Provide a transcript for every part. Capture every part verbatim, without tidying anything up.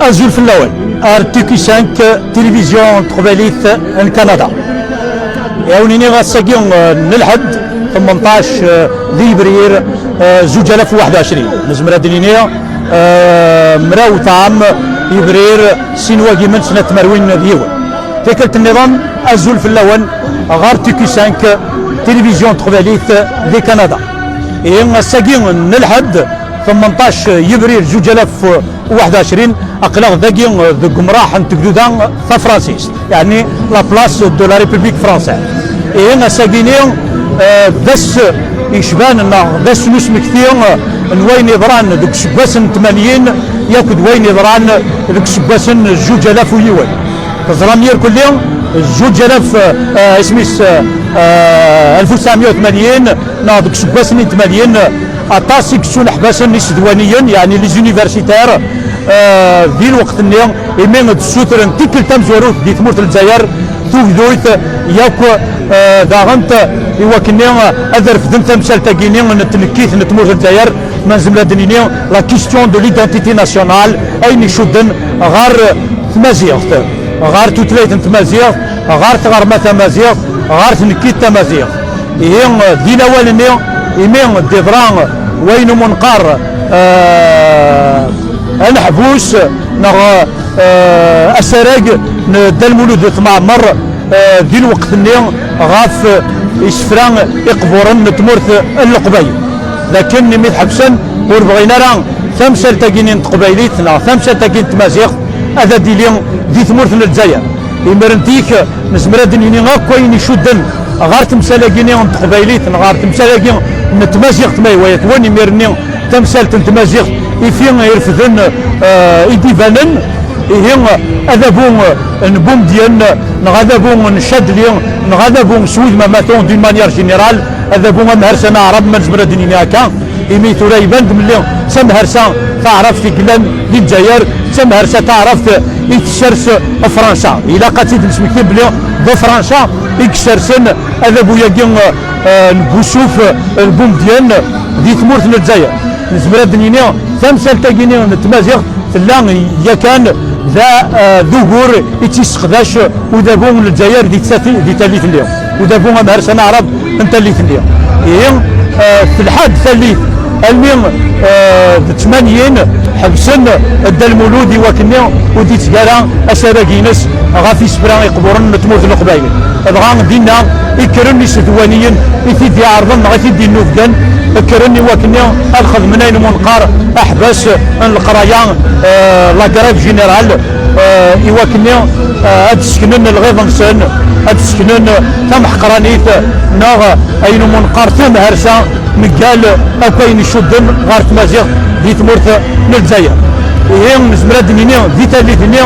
Azul fell-awen ar T Q cinq, télévision n teqbaylit n Kanada. Iɛawen-ini ass-agi, eh, n lḥedd, tmenṭac, eh, di yebrir, eh, zuǧ alaf u waḥed u ɛecrin. Nezmer ad d-nini, eh, mraw ṭam yebrir, sin wagimen snat tmerwin d yiwen. Tikkelt nniḍen, azul fell-awen ɣer T Q cinq, télévision n teqbaylit di Kanada. Ihi ass-agi n lḥedd, tmenṭac yebrir zuǧ alaf u waḥed u ɛecrin, aql-aɣ dagi deg umraḥ n tegduda tafransist, yeɛni la place de la République française. Ihi ass-agi-ni, eh, d ass yecban neɣ d ass n usmekti n wayen yeḍran deg useggas n tmanyin yakk d wayen yeḍran deg useggas n zuǧ alaf u yiwen. Teẓram irkelli, zuǧ alaf, eh, isem-is, eh, alef u tesɛemya u tmanyin, neɣ deg useggas-nni n tmanyin, aṭas i yettuneḥbasen isedwaniyen, yeɛni les universitaires, eh, di lweqt-nni, imi d-ssutren tikkelt tamezwarut di tmurt n Lezzayer, tugdut yakk, eh, daɣen i wakken ad refden tamsalt-agi-nni n tnekkit n tmurt n Lezzayer, ma nezmer ad d-nini la question de l'identité nationale, ayen icudden ɣer tmaziɣt, ɣer tutlayt n tmaziɣt, ɣer tɣerma tamaziɣt, ɣer tnekkit tamaziɣt. Ihi, di lawan-nni, imi d-iḍra wayen umi neqqar, eh, aneḥbus neɣ, eh, asarag n Dda Lmulud At Mɛemmer, eh, di lweqt-nni ɣef isefra iqburen n tmurt n Leqbayel. Lakin imi tḥebsen, ur bɣin ara tamsalt-agi-nni n teqbaylit neɣ tamsalt-agi n tmaziɣt ad d-tili di tmurt n Lezzayer. Imiren-tik, nezmer ad d-nini akk ayen icudden ɣer temsal-agi-nni n teqbaylit neɣ ɣer temsal-agi n tmaziɣt ma yehwa-yakwen. Imir-nni tamsalt n tmaziɣt ifi irefden, eh, i d-ibanen. Ihi, adabu n Bumedyen, neɣ adabu n Cadli, neɣ adabu n Swid Mamato, d'une manière générale, adabu amhersan aɛrab, ma nezmer ad d-nini akka, imi tura iban-d belli d tamhersa taɛrabt i yellan di Lezzayer, d tamhersa taɛrabt i tessers Fransa. Ilaq ad tt-id-nesmekti belli d Fransa i yessersen adabu-agi, eh, n Busuf, eh, n Bumedyen di tmurt n Lezzayer. Nezmer ad d-nini tamsalt-agi-nni n tmaziɣt tella yakan d a-, eh, d ugur i tt-yesseqdac udabu n Lezzayer di tati-, di tallit-nni, udabu amhersan aɛrab n tallit-nni. Ihi, eh, telḥa-d tallit almi, eh, d tmanyin ḥebsen Dda Lmulud i wakken-nni ur d-itteg ara asarag-ines ɣef isefra iqburen n tmurt n Leqbayel. Dɣa dinna i kkren isedwaniyen i t-id-iɛerḍen neɣ i t-id-innubgen, kkren i wakken-nni ad xedmen ayen umi neqqar aḥbas n leqraya, eh, la grève générale, eh, i wakken-nni, eh, ad d-seknen lɣiḍ-nsen, ad d-seknen tameḥqranit neɣ ayen umi neqqar tamhersa mgal akk ayen icudden ɣer tmaziɣt di tmurt n Lezzayer. Ihi nezmer ad d-nini di tallit-nni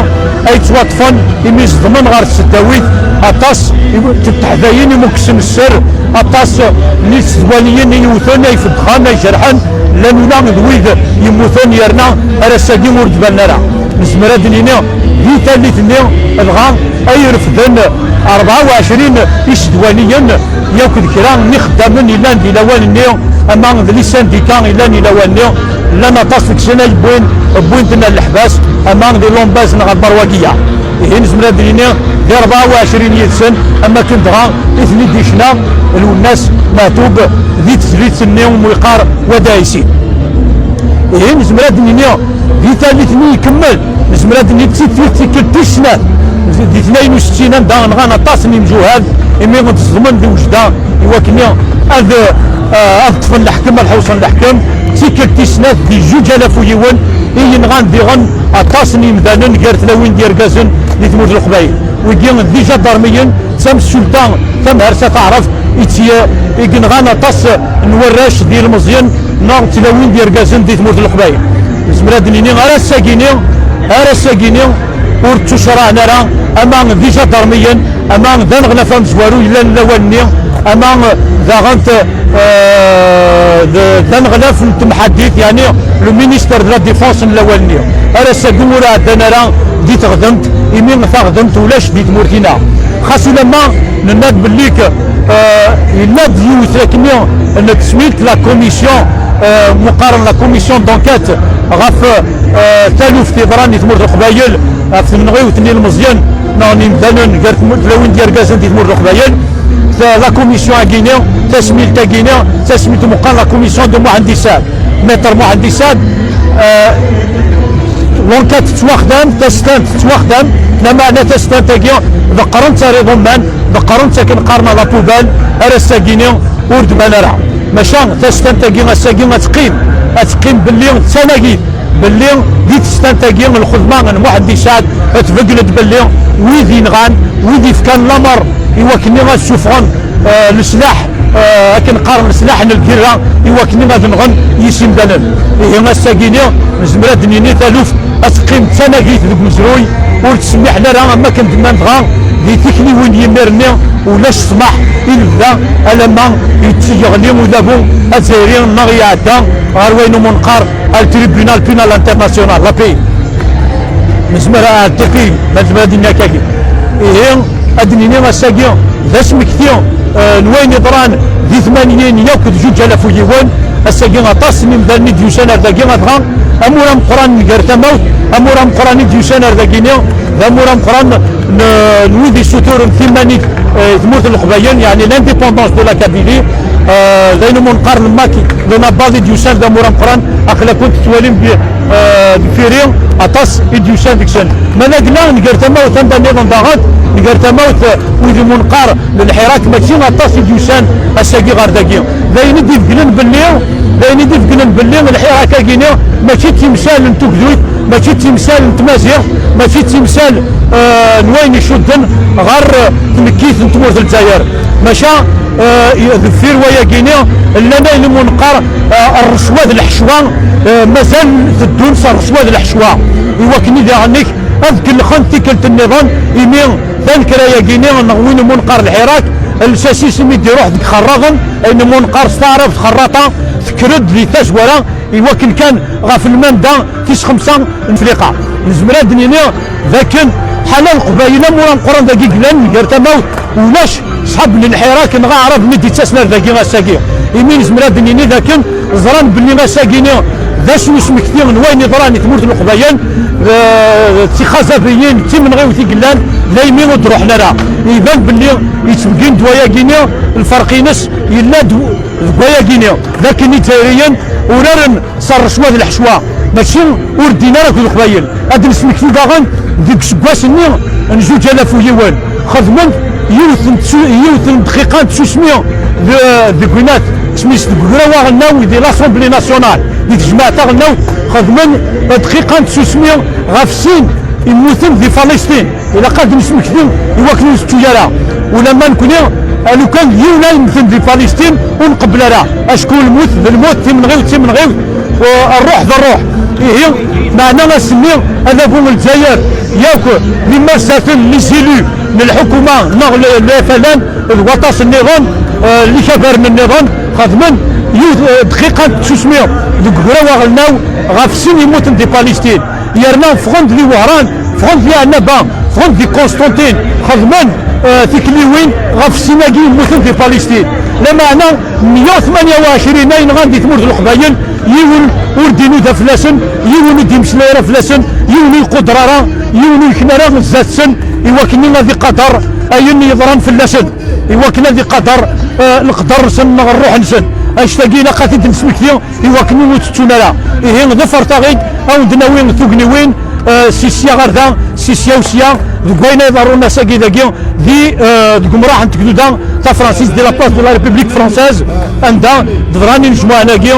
ay ttwaṭṭfen imi ẓedmen ɣer tseddawit aṭas n teḥdayin i mukksen sser, aṭas n tsedwaniyin i yewten, ay feddxen, ay jerḥen, llan ula d wid yemmuten yerna ar ass-agi ur d-banen ara. Nezmer ad d-nini di tallit-nni dɣa ay refden rebɛa u ɛecrin isedwaniyen yakk d kra n ixeddamen yellan di lawan-nni, ama d les syndicats yellan di lawan-nni, llan aṭas deg-sen ay wwin, wwin-ten ar leḥbas, ama di Lombaz neɣ ar Berwagiya. Ihi nezmer ad d-nini di rebɛa u ɛecrin yid-sen, am wakken dɣa i ten-id-yecna Lwennas Meɛtub di tezlit-nni umi yeqqar Wadaɛisi. Ihi nezmer ad d-nini di tallit-nni ikemmel, nezmer ad d-nini d tikkelt tis snat di tnayen u settin, anda nɣan aṭas n yimjuhad imi d-ẓedmen di wejda i wakken ad, eh, ad ṭṭfen leḥkem, ad ḥewṣen leḥkem. D tikkelt tis snat di zuǧ alaf u yiwen i yenɣan diɣen aṭas n yimdanen gar tlawin d yergazen di tmurt n Leqbayel. Wigi d ijadarmiyen, d tamsulta tamhersa taɛrabt i tt-, i yenɣan aṭas n warrac d yilmeẓyen neɣ d tlawin d yergazen di tmurt n Leqbayel. Nezmer ad d-nini ar ass-agi-ni, ar ass-agi-ni ur ttucraɛen ara, ama d ijadarmiyen, ama d aneɣlaf amezwaru yellan lawan-nni, ama daɣen, eh, d, d aneɣlaf n temḥaddit, yeɛni le ministère de la défense n lawan-nni. Ar ass-agi ur ɛeddan ara di teɣdemt, imi taɣdemt ulac di tmurt-ina. Xas ulamma nenna-d belli k-, eh, yella-d yiwet akkenni n tesmilt la commission Eh, mu qqaren la commission d'enquête ɣef, eh, taluft yeḍran di tmurt n Leqbayel, ɣef tmenɣiwt n yilmeẓyen neɣ n yimdanen gar tmu-, tlawin d yergazen di tmurt n Leqbayel. Ta-, la commission-agi-ni, tasmilt-agi-ni, tasmilt meqqar la commission de Mohamed Issad, maître Mohamed Issad. Eh, l'enquête tettwaxdam, tastant tettwaxdam, lameɛna tastant-agi ḍeqqren-tt ar iḍumman, ḍeqqren-tt akken qqaren à la poubelle, ar ass-agi-ni ur d-tban ara. Maca tastant-agi ass-agi ad teqqim, ad teqqim belli d tanagit, belli di testant-agi lxedma n Muḥend Isɛad tbeggel-d belli wid yenɣan, wid yefkan lamer i wakken ad ssufɣen, eh, leslaḥ, eh, akken qqaren leslaḥ n lgirra i wakken ad nɣen yis imdanen. Ihi ass-agi-ni nezmer ad d-nini taluft ad teqqim d tanagit deg umezruy, ur ttsemmiḥen ara am wakken d-nnan dɣa di tikliwin n yimir-nni, ulac ssmaḥ i lebda alamma yeɣli udabu azzayri neɣ iɛedda ɣer wayen umi neqqar al Tribunal Penal International, la P I. Nezmer ar T P I, ma nezmer ad d-nini akkagi. Ihi, ad d-nini ass-agi d asmekti, eh, n wayen yeḍran di tmanyin yakk d zuǧ alaf u yiwen. Ass-agi aṭas n yimdanen i d-yusan ar dagi, dɣa amur ameqqran gar tamawt, amur ameqqran i d-yusan ar dagini, d amur ameqqran n, n wid yessuturen timanit, eh, i tmurt n Leqbayel, yeɛni l'indépendance de la Kabylie, eh, d ayen umi neqqar le MAK, le NABAD i d-yusan d amur ameqqran, aql-aken tettwalim bi, eh, deffir-i aṭas i d-yusan deg-sen. Ma d agla, nger tamawt anda nniḍen daɣen, nger tamawt, eh, wid umi neqqar lḥirak, mačči aṭas i d-yusan ass-agi ɣer dagi. D ayen i d-ibeggnen belli, d ayen i d-ibeggnen belli lḥirak-agi-ni mačči d timsal n tugdut, mačči d timsal n tmaziɣt, mačči d timsal, eh, n wayen icudden ɣer, eh, tnekkit n tmurt n Lezzayer. Maca, eh, deffir wayagi-ni llan ayen umi neqqar, eh, rrecwa d lḥecwa, eh, mazal teddun s rrecwa d lḥecwa i wakken i daɣen ad kellxen tikkelt nniḍen, imi tanekra-agi-ni neɣ win umi neqqar lḥirak, lsas-is imi d-iruḥ deg xerraḍen, ayen umi neqqar s taɛrabt xerraṭa, tekker-d di tazwara i wakken kan ɣef lmanda tis xemsa n Fliqa. Nezmer ad d-nini d akken ḥala Leqbayel amur ameqqran dagi yellan gar tamawt, ulac ṣṣḥab n lḥirak neɣ aɛrab mi d-ittasen ar dagi ass-agi. Imi nezmer ad d-nini d akken ẓran belli ass-agi-ni d ass n usmekti n wayen yeḍran i tmurt n Leqbayel, d, d tixazabiyin, d timenɣiwt i yellan, daymi ur d-ruḥen ara. Iban belli yettbeggin-d wayagi-ni lferq-ines yella-d deg wayagi-ni, d akken Izzayriyen uraren s rrecwa d lḥecwa, mačči ur ddin ara akked Leqbayel. Ad d-nesmekti daɣen deg useggas-nni n zuǧ alaf u yiwen, xedmen yiwet n tsu-, yiwet n dqiqa n tsusmi de-, deg winat, isem-is deg ugraw aɣelnaw di l'Assemblée nationale, di tejmaɛt taɣelnawt, xedmen dqiqa n tsusmi ɣef sin yemmuten di Falastin. Ilaq ad nesmekti i wakken ur tettu ara. Ulamma nekni, a lukan d yiwen ay yemmten di Palestine, ur nqebbel ara. Acku lmut d lmut, timenɣiwt d timenɣiwt, u rruḥ d rruḥ. Ihi, meɛna ass-nni, adabu n Lezzayer yakk d imersaten, les élus n lḥukuma neɣ le, le F L N d waṭas nniḍen, eh, likabaren nniḍen, xedmen yiwet, eh, dqiqa n tsusmi deg ugraw aɣelnaw ɣef sin yemmuten di Palestine. Yerna ffɣen-d di Wehran, ffɣen-d di Ɛennaba, ffɣen-d di Constantine, xedmen, eh, tikliwin ɣef sin-agi yemmuten di Palestine. Lameɛna meyya u tmanya u ɛecrin ay nɣan di tmurt n Leqbayel, yiwen ur d-inuda fell-asen, yiwen ur d-imeslay ara fell-asen, yiwen ur iquder ara, yiwen ur yekna ara zdat-sen i wakken ad iqader ayen yeḍran fell-asen, i wakken ad iqader, eh, leqder-nsen neɣ ṛṛuḥ-nsen. Annect-agi ilaq ad t-id-nesmekti i wakken ur tettun ara. Ihi, ḍefret-aɣ-id, ad wen-d-nawi tugniwin, eh, si sya ɣer da, si sya u sya, deg wayen ay iḍerrun ass-agi dagi, di, eh, deg umraḥ n tegduda tafransist, di la place de la République française, anda d-ḍran inejmuɛen-agi,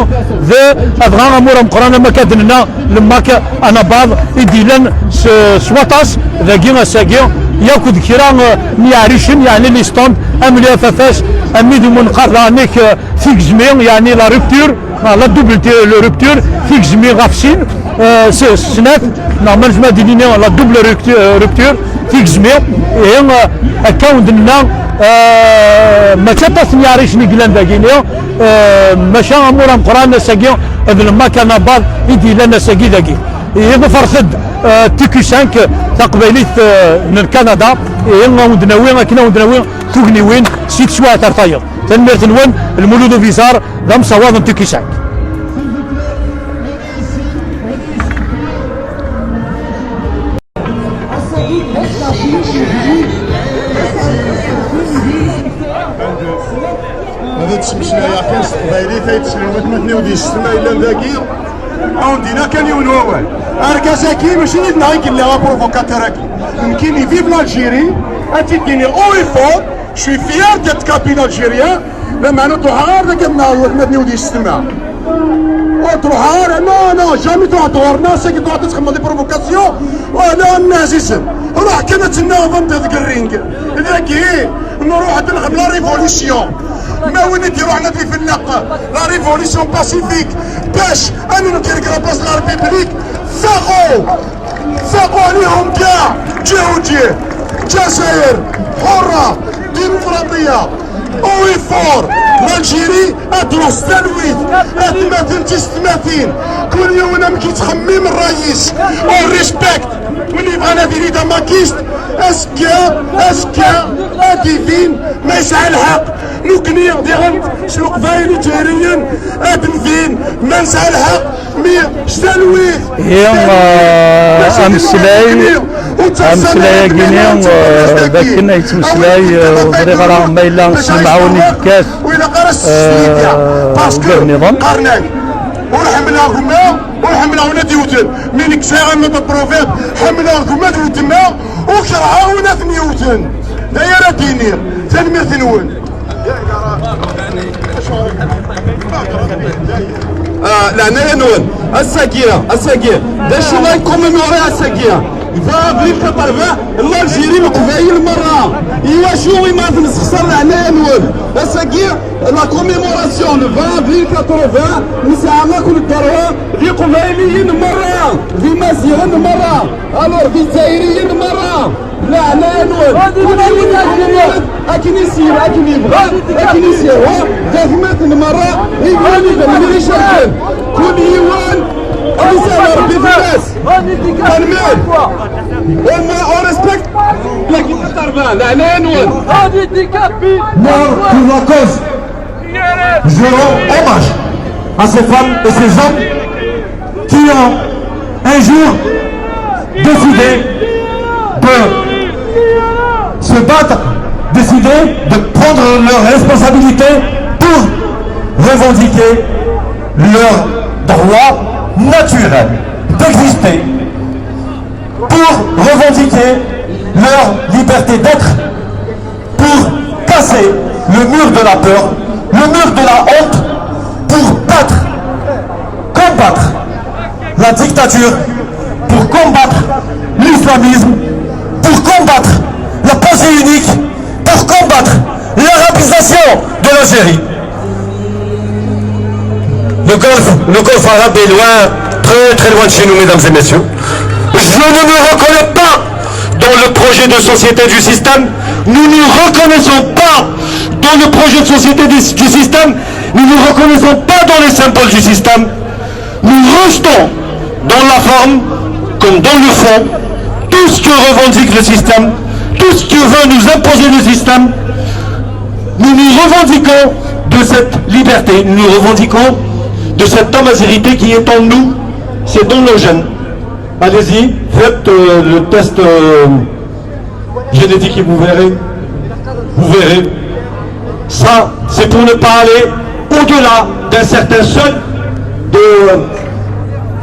d adɣa amur ameqqran am akka d-nenna, le MAK anabaḍ i d-yellan s, s waṭas dagi ass-agi, yakk d kra, eh, n yiɛricen, yeɛni les stands, am le F F S, am wid umi neqqar daɣen, eh, tigezmi, yeɛni la rupture, ah, la double t-, le rupture, tigezmi ɣef sin, eh, s, s snat, neɣ ma nezmer ad d-nini la double ruptu-, eh, rupture, tigezmi, ihi, eh, akka ur d-nenna, eh, mačči aṭas n yiɛricen i yellan dagini, eh, maca amur ameqqran ass-agi d le MAK anabaḍ i d-yellan ass-agi dagi. Ihi ḍefret-d, eh, T Q cinq taqbaylit, eh, n Kanada, ihi ad wen-d-nawi, akken ad wen-d-nawi tugniwin si teswiɛt ar tayeḍ. Tanemmirt-nwen, Lmulud Ubizar, d amsawaḍ n T Q cinq. Ad ttmeslayeɣ kan s teqbaylit ay d-slen watmaten-iw di ssma yellan dagi. Ad wen-d-iniɣ kan yiwen wawal. Argaz-agi mačči d neɣ i yella aprovocatteur-agi. Nekkini, vive l'Algérie, ad t-id-iniɣ haut et fort, je suis fier d'être kabyle algérien, lameɛna ur truḥeɣ ara dagi ad nɛawed watmaten-iw di ssma. Ur truḥ ara, non, non, jamais truḥ ɣur-neɣ, sagi truḥ ad txedmeḍ des provocations, wala a mmi ɛzizen. Ruḥ kan ad tennaɣeḍ anda deg ring. Dagi, nruḥ ad nexdem la révolution. Ma win i d-iruḥen ad ifellaq la révolution pacifique, bac ad nenker deg la place de la République, faqu! Faqu عليهم كاع، جهة وجه. جزائر حرة ديمقراطية. Haut et fort, l'Algérie ad truḥ s talwit, atmaten d tisetmatin, kul yiwen amek yettxemmim ṛṛay-is. On respecte win yebɣan ad yili d amakist, azekka, azekka ad d-ibin ma yesɛa lḥeqq. Nekni diɣen s Leqbayel Izzayriyen ad d-nbin ma nesɛa lḥeqq, mi s talwit. Ihi, s talwit, eh, mačči d ameslay, lmuḥakkmi, ur ttaḍsan ara ameslay-agi-nni, eh, d akken ay yettmeslay, eh, ur ẓriɣ ara ma yella s lemɛawna i yekkat, u ilaq ara s teslit, eh, parce que ugar nniḍen. Qqaren-ak, ur ḥemmleɣ gma, ur ḥemmleɣ win ad d-yewten. Mi nekk sɛiɣ un autre proverbe, ḥemmleɣ gma ad wten-aɣ, u kerheɣ win ad ten-yewten. D aya ara d-iniɣ. Tanemmirt-nwen. Ah, leɛnaya-nwen, ass-agi, ass-agi, d acu ay commémorer ass-agi? Vingt avril quatre-vingts, l'Algérie, Leqbayel merra. Iwacu i ma ad nessexṣer leɛnaya-nwen? Ass-agi, la commémoration, le vingt avril quatre-vingts, nesɛa akk ddreɛ d Iqbayliyen merra, d Imaziɣen merra, alors d Izzayriyen merra. Leɛnaya-nwen. Ula d win akken i s-yebɣa, akken yebɣa, akken i s-yehwa, d atmaten merra, i win i d-nniɣ icerken. Kul yiwen ad isɛu Rebbi fell-as. Tanemmirt. Au moins, on respecte la guitare d'arvin. Leɛnaya-nwen. Mort pour la cause. Je rends hommage à ces femmes et ces hommes qui ont un jour décidé de se battre, décidé de prendre leurs responsabilités pour revendiquer leur droit naturel d'exister, pour revendiquer leur liberté d'être, pour casser le mur de la peur, le mur de la honte, pour battre, combattre la dictature, pour combattre l'islamisme, pour combattre la pensée unique, pour combattre l'arabisation de l'Algérie. Le golfe, le golfe arabe est loin, très très loin de chez nous, mesdames et messieurs. Je ne me reconnais pas dans le projet de société du système. Nous ne nous reconnaissons pas dans le projet de société du, du système. Nous ne nous reconnaissons pas dans les symboles du système. Nous rejetons dans la forme comme dans le fond tout ce que revendique le système, tout ce que veut nous imposer le système. Nous nous revendiquons de cette liberté, nous nous revendiquons de cette amazirité qui est en nous, c'est dans nos gènes. Allez-y, faites, euh, le test, euh, génétique et vous verrez. Vous verrez. Ça, c'est pour ne pas aller au-delà d'un certain seuil de,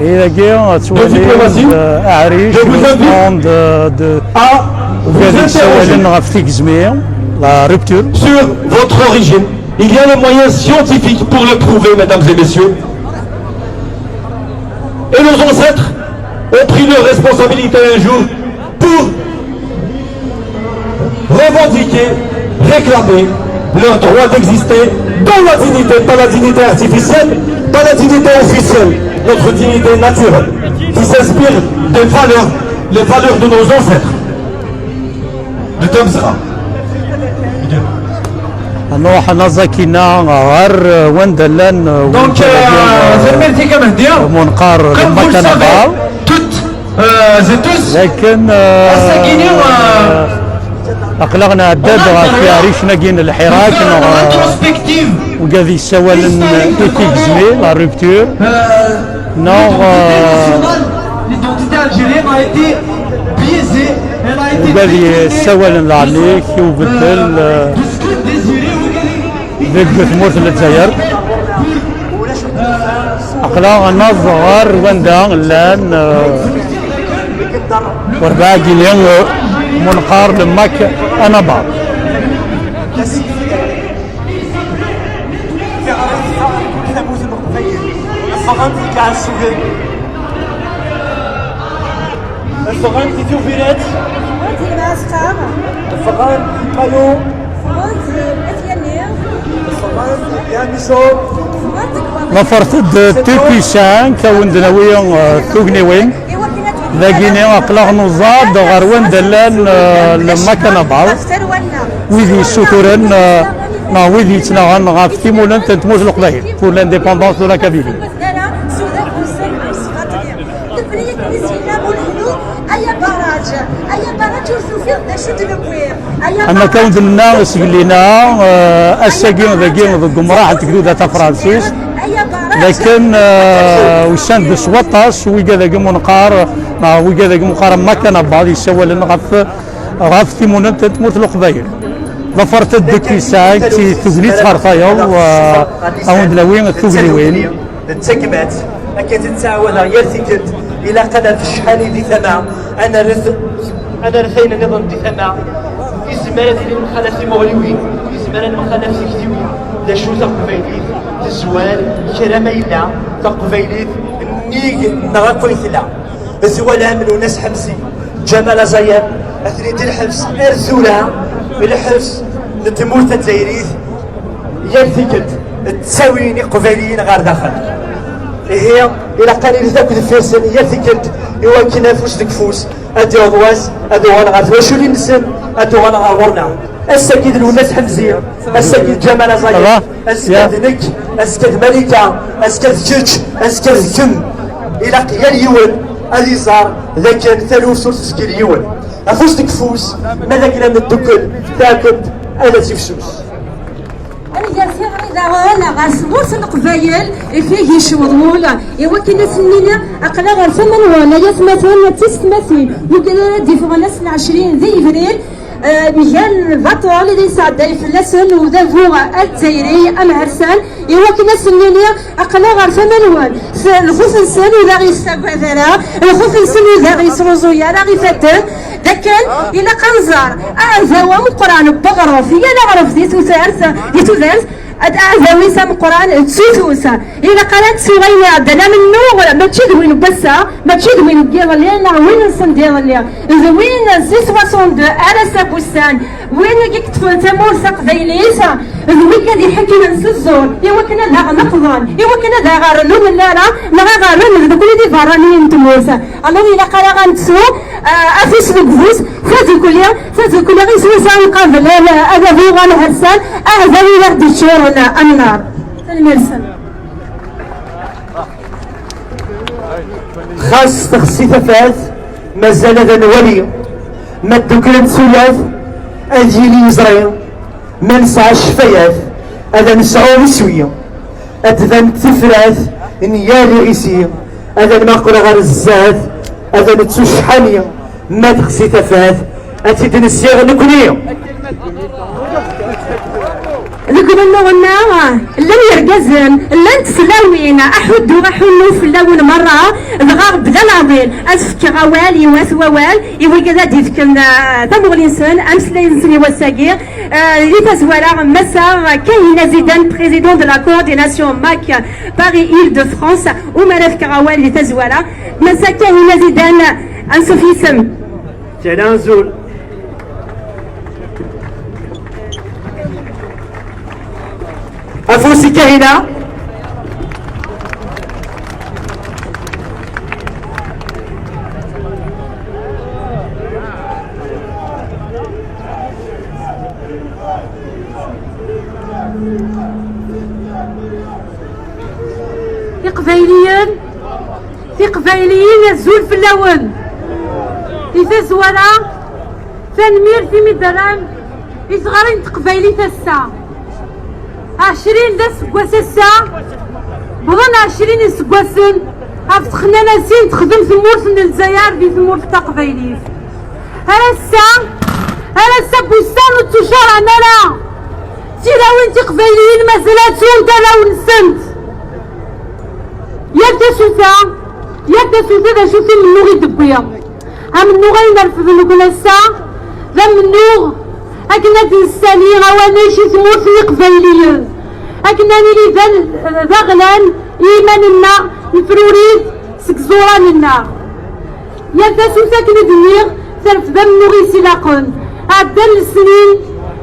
Ihi dagi ad twalim, diplomatie, euh, aɛric, je vous invite, de, de, à vous interroger, ɣef tigezmi, la rupture, sur votre origine. Il y a le moyen scientifique pour le prouver, mesdames et messieurs. Et nos ancêtres ont pris leurs responsabilités un jour pour revendiquer, réclamer leur droit d'exister dans la dignité, pas la dignité artificielle, pas la dignité officielle, notre dignité naturelle, qui s'inspire des valeurs, les valeurs de nos ancêtres. De Tamsra. Nruḥ naẓ akkin-a ɣer wanda llan wulkan-agi, euh, umunqar d Makanabal. Euh, لكن aql-aɣ nɛedda-d ɣef yiɛricen-agi n lḥirak neɣ wigad yessawalen i tigezmi, la rupture, neɣ wigad yessawalen leɛlik i ubeddel. Deg tmurt n Lezzayer, aql-aɣ naẓ ɣer wanda llan, eh, werbaɛgini, eh, munqar le Mac Anabar. Ffɣent i Tubiret. Ffɣent i Lmɛasker. Ffɣent i Palu. Ffɣent i At Yanni. Ffɣent i Yamiso. Ḍefret-d T Q cinq, a wen-d-nawi, eh, tugniwin. Dagini aql-aɣ nuẓad ɣer wanda llan, eh, le Mac Anabar. Wid yessuturen, eh, neɣ wid yettnaɣen ɣef timunent n tmurt n Leqbayel, pour l'indépendance de la Kabylie. Nekkni akken i s-yenna Buleḥlu, aya baraj, aya baraj ur tufiḍ d acu d-newwi. Aya am akka baraj ur d-nenna seg lina, eh, ass-agi dagi deg umraḥ n tegduda tafransist, aya baraj. Lakin, eh, usan-d s waṭas wigad-agi munqar, neɣ wigad-agi munqar am Mac Anabar yessawalen ɣef, ɣef timunent n tmurt n Leqbayel. Ḍefret-d T Q cinq, si tegnit ɣer tayeḍ, eh, a wen-d-nawi tugniwin. D tagmat, akken tettɛawadeɣ yal tikkelt, ilaq ad nerr ccḥani di tama, ad nerret, ad nerret ayen nniḍen di tama. Izmer ad ilin mxalaf timuɣliwin, izmer ad nemxalaf tiktiwin. D acu taqbaylit tezwar kra ma yella, taqbaylit nnig neɣ akk ay tella. Twalam Lwennas Ḥemzi, Ǧamal Aẓayan, atni di lḥebs ar tura, lḥebs n tmurt tazzayrit, yal tikkelt ttawin iqbayliyen ɣer daxel. Ihi, ilaq ad nili akk deffir-sen yal tikkelt, i wakken afus deg ufus ad d-yaweḍ wass, ad uɣalen ɣer twaculin-nsen, ad uɣalen ɣer ɣur-neɣ. Ass-agi d Lwennas Ḥemzi, ass-agi d Ǧamal Aẓayan, azekka d nekk, azekka d Malika, azekka d kečč, azekka d kemm. Ilaq yal yiwen ad iẓer d akken taluft ur tezgil yiwen. Afus deg ufus, ma d akken ad neddukkel, taɛkemt ad tifsus. Ad nger tiɣri daɣen ɣer tmurt n Leqbayel, i tig yecweḍ wul, i wakken ad s-nini, aql-aɣ ɣer tama-nwen, ay atmaten d tisetmatin, wigad ara d-iffɣen ass n ɛecrin di yebrir, eh, mgal lbaṭel i d-yesɛedday fell-asen udabu azzayri amhersan, i wakken ad s-nini, aql-aɣ ɣer tama-nwen. S-, lxuf-nsen ur d aɣ-yessagad ara, lxuf-nsen ur d aɣ-yesruẓuy ara ifadden, d akken ilaq ad nẓer aɛdaw ameqqran n weɣref, yal aɣref di tudert, di tudert, ad aɛdaw-is ameqqran d tutut. Ilaq ara nettu ayen iɛeddan amennuɣ, mačči d win n wass-a, mačči d win n yiḍelli, neɣ win-nsen d iḍelli, d win n six soixante-deux ar ass-a n wussan, win i yeṭṭfen tamurt taqbaylit, d wigad iḥekmen s zzur, i wakken ad aɣ-neqḍen, i wakken ad aɣ-rren ur nelli ara, neɣ aɣ-rren d nekkni d iberraniyen n tmurt. Alors ilaq ara ad nettu, ah, afus deg ufus, tadukli, tadukli i s wis ara nqabel, ah, adabu amhersan, aɛdaw i aɣ-d-iččuren annar. Tanemmirt-nsen. Xas texsi tafat, mazal ad nwali. Ma dduklent tuyat, ad yili yeẓri. Ma nesɛa ccfayat, ad nesɛu iswi. Ad tban tifrat n yal iɣisi. Ad nmaqel ɣer zdat, ad nettu ccḥani. Ma texsi tafat, ad tt-id-nsiɣ nekni. Deg umennuɣ-nneɣ llan yergazen, llant tlawin, aḥuddu aḥunnu fell-awen merra, dɣa bda laɛḍil. Ad fkeɣ awal i wat wawal, i wigad ad d-ifken, ah, tamuɣli-nsen, ameslay-nsen i wass-agi, ah, di tazwara, Massa Kahina Zidane, président de la coordination mac Paris Île-de-France, umi ara fkeɣ awal di tazwara. Massa Kahina Zidane, ansuf yis-m. Tala azul. Afus i Kahina. Iqbayliyen, tiqbayliyin, azul fell-awen. Di tazwara, tanemmirt imi d-terram i teɣri n teqbaylit ass-a. Ɛecrin d aseggas ass-a, bḍan ɛecrin iseggasen ɣef texnanasin texdem tmurt n Lezzayer di tmurt taqbaylit. Ar ass-a, ar ass-a n wussan ur ttucarɛen ara tilawin tiqbayliyin. Zlatun taraw-nsent. Yal tasuta, yal tasuta d acu-t umennuɣ i d-tewwi. Amennuɣ ay nerfed nekkni ass-a, d amennuɣ akken ad d-nessali awanek i tmurt n Iqbayliyen, akken ad nili d al-, d aɣlan i yiman-nneɣ, nefruri-d seg iẓuran-nneɣ. Yal tasuta akken i d-nniɣ, terfed amennuɣ-is ilaqen. Ɛeddan lesnin,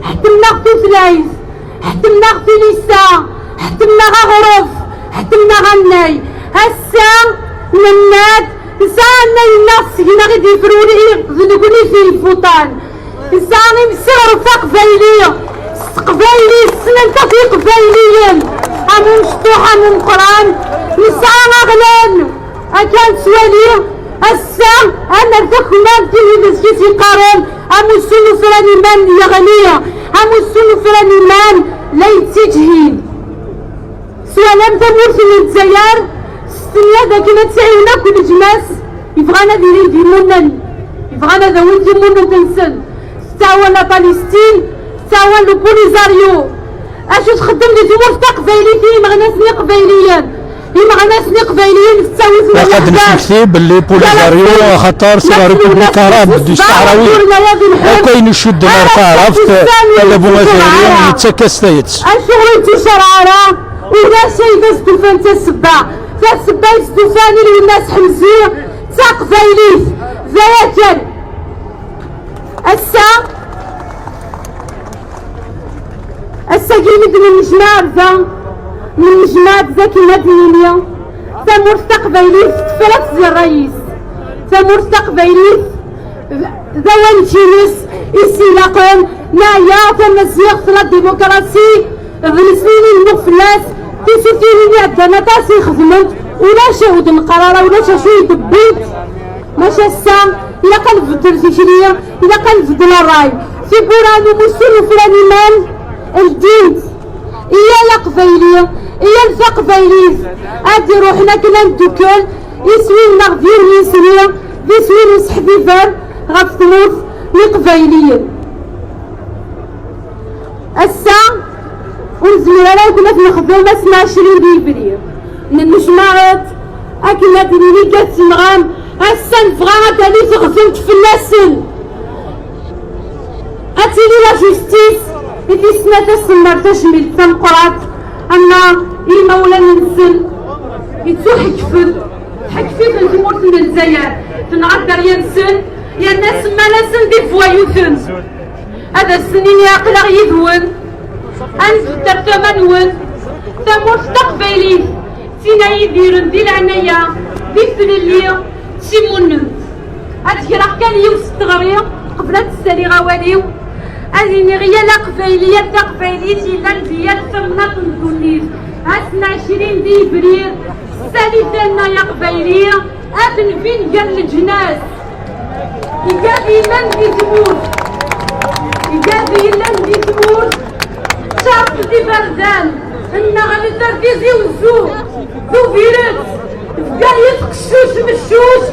ḥetmen-aɣ tutlayt, ḥetmen-aɣ tilisa, ḥetmen-aɣ aɣref, ḥetmen-aɣ annay. Ass-a, nenna-d, nesɛa annay-nneɣ seg-neɣ i d-yefruri, d nekkni i t-yebbuṭan. Nesɛa imseɣret aqbayli, s teqbaylit, ssnen-t akk Iqbayliyen, am umecṭuḥ, am umeqqran, nesɛa aɣlan. Akka nettwali ass-a, ad nerr takmamt i wid i s-yeqqaren amussu n ufran iman yeɣli, amussu n ufran iman la yettiǧhid. Twalam tamurt n Lezzayer, s stenna dakken ad tt-ɛiwen akk leǧnas yebɣan ad ilin d imunnen, yebɣan ad awin timunent-nsen. Tettɛawan la Palestine, tettɛawan le Polisario. Acu txeddem di tmurt taqbaylit i yimeɣnasen iqbayliyen? Imeɣnasen iqbayliyen tettawi Ilaq ad nesmekti belli Polisario, axaṭer c'est la République arabe du Sahrawi. Akk ayen icudden ar taɛrabt, adabu azzayri yettak-as tayet. Acuɣer ur yettucaraɛ ara? Ulac ay d as-d-ufan tasebba. Tasebba i s-d-ufan i Lwennas Ḥemzi d taqbaylit. D aya kan. Ass-a, ass-agi mi d-nennejmaɛ ar da, nennejmaɛ-d d akken ad d-nini tamurt taqbaylit tefra-tt di ṛṛay-is. Tamurt taqbaylit d, d awanek-ines i s-ilaqen, neɛya, tamaziɣt, la démocratie, d lesnin i nemmug fell-as, tisufin i iɛeddan aṭas i xedment, ulac ur d-neqqar ara, ulac acu i d-wwint. Maca ass-a, ilaq ad nbeddel tikli, ilaq ad nbeddel ṛṛay. Tiwwura n umussu n ufran iman ldint i yal aqbayli, i yal taqbaylit, ad d-iruḥen akken ad ndukkel iswi-nneɣ d yiwen yiswi, d iswi n useḥbiber ɣef tmurt n Iqbayliyen. Ass-a, ur nezmir ara akken ad nexdem ass n ɛecrin di yebrir. Nennejmaɛ-d akken ad d-nini gat tenɣam, ass-a nebɣa ad d-tali teɣdemt fell-asen. Ad tili la justice i tis snat, ad sen-nerr tajmilt tameqqrant, ama i yimawlan-nsen yettuḥekfen, tḥekf-iten tmurt n Lezzayer, tenɣa dderya-nsen, yerna semman-asen d ibuwayuten. Ad asen-nini aql-aɣ yid-wen, ad nbedd ɣer tama-nwen. Tamurt taqbaylit, d tin ay idiren di leɛnaya, di tlelli, d timunent. Ad d-greɣ kan yiwet n teɣri qbel ad d-ssaliɣ awal-iw. Ad iniɣ i yal aqbayli, yal taqbaylit yellan di yal tamnaḍt n ddunit, ass n ɛecrin di yebrir, ssalit-aneɣ ay aqbayli, ad nbin gar leǧnas. Igad yellan di tmurt, igad yellan di tmurt, ččart d iberdan, nneɣlet ar Tizi Wezzu, d Tubiret, tefka-yi tqeccuc meccuc,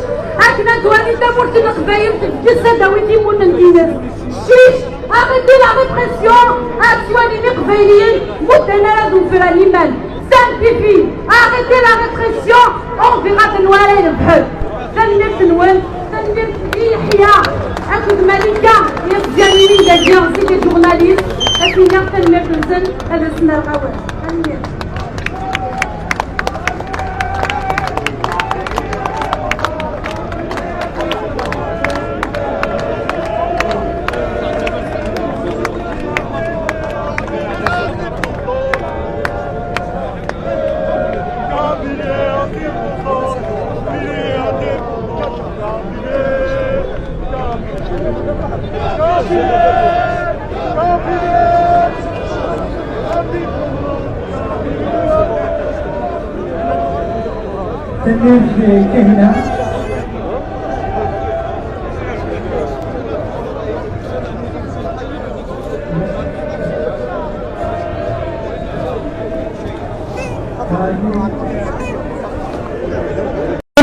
akken ad twali tamurt n Leqbayel tebges ad d-tawi timunent-ines. Cic, arrêtez la répression, ad twali Iqbayliyen, mudden ara d-ufran iman. Sainte Fifi, arrêtez la répression, on verra anwa ara irebḥen. Tanemmirt-nwen, tanemmirt i Yeḥya akked Malika, iɣezzanen-nni dagi, c'est des journalistes, ad iniɣ tanemmirt-nsen, ad asen-rreɣ awal. Tanemmirt. Tanemmirt i Kahina.